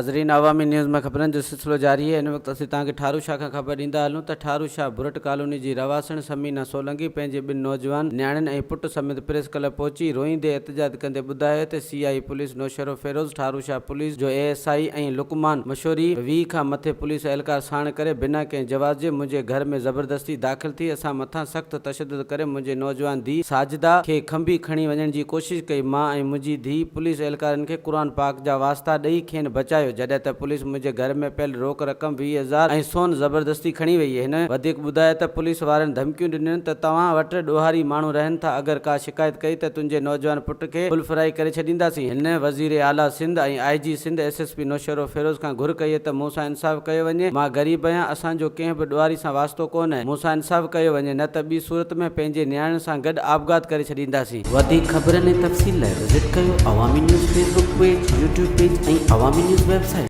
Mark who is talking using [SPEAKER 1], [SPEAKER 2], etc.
[SPEAKER 1] ناظرين عوامي نيوز ۾ خبرن جو سلسلو جاري آهي ان وقت اسين توهان کي ٺارو شاهه کان خبر ڏيندا هلون ته ٺارو شاهه برٽ ڪالوني جي رهواسڻ ثمينه سولنگي پنهنجي ٻن نوجوان نياڻين ۽ پٽ سميت پريس ڪلب پهچي روئيندي احتجاج ڪندي ٻڌايو ته C I police Naushahro Feroze Tharo Shah police جو اي ايس I ۽ Luqman Mashori 20 کان مٿي پوليس اهلڪار ساڻ ڪري بنا ڪنهن جواز جي منهنجي گهر ۾ زبردستي داخل ٿي اسان مٿان سخت تشدد ڪري منهنجي نوجوان ڌيء ساجده کي کنڀي کڻي وڃڻ جي ڪوشش ڪئي مان ۽ منهنجي ڌيء پوليس اهلڪارن کي قرآن پاڪ جا واسطا ڏئي کين بچايو جڏهن ته پوليس منهنجي گهر ۾ پيل روڪ رقم 20 هزار ۽ سون زبردستي کڻي وئي هن وڌيڪ ٻڌايو ته پوليس وارن ڌمڪيون ڏنيون ته توهان وٽ ڏوهاري ماڻهو رهن ٿا اگر ڪا شڪايت ڪئي ته تنهنجي نوجوان پٽ کي فل فرائي ڪري ڇڏينداسين. هن وزير اعليٰ Sindh ۽ I G Sindh S S P Naushahro Feroze کان گهر ڪئي ته مون سان انصاف ڪيو وڃي، مان غريب آهيان، اسان جو ڪنهن به ڏوهاري سان واسطو ڪونهي، مون سان انصاف ڪيو وڃي نه ته ٻي صورت ۾ پنهنجي نياڻين سان گڏ آپگهات ڪري ڇڏينداسين.
[SPEAKER 2] وڌيڪ خبرن ۽ تفصيل لاء وزٽ ڪيو Awami news Facebook page, YouTube page ۽ Awami news website.